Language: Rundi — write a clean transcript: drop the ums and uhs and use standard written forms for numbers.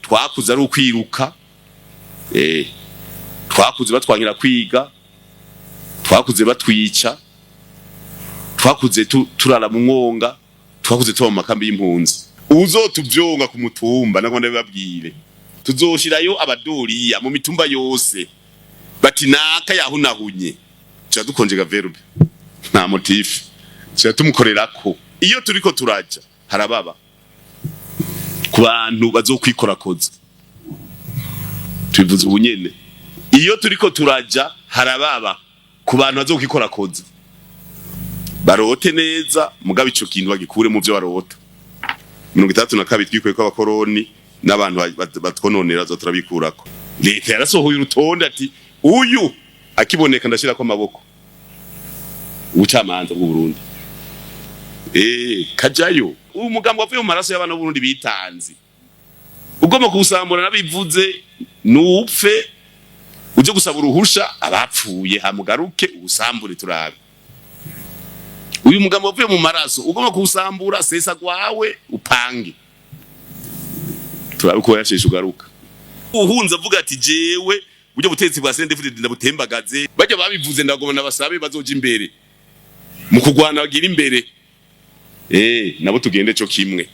Twakuze ari ukwiruka, twakuze batwangira kwiga, twakuze batwica, twakuze turara mu mwonga, twakuze tuba mu makambi y'impunzi. Uzotuvyonga ku mutumba, nako ndabibabwire, tuzoshirayo abadoriya mu mitumba yose, bati naka yahunahunye, tuca dukonjega verbe, nta motif, tuca tumukorerako. Iyo turiko turaja harababa ku bantu bazokwikorakoza, tubivuze ubu nyene. Iyo turiko turaja harababa ku bantu bazokwikorakoza, barote neza, mugabo ico kintu bagikure mu vyo barota. 62 twikuye ko abakoroni n'abantu batwononera, zo turabikurako. Leta yarasohoye urutonde, ati uyu akiboneka ndashirako amaboko. Ubucamanza bw'u Burundi kajayo. Uyu mugambo wavuye mu maraso y'abana b'Uburundi bitanze, ugomba kuwusambura, nabivuze, nupfe uje gusaba uruhusha abapfuye, hamugaruke uwusambure turabe. Uyu mugambo wavuye mu maraso, ugomba kuwusambura, sesa gwawe upange, turabe ko yasheshe ugaruka. Uhunze avuga ati jewe buryo butegetsi bwa CNDD-FDD ndabutembagaze, bajya babivuze, ndagoma nabasabe bazoja imbere mu kugwana, bagira imbere, nabo tugende co kimwe.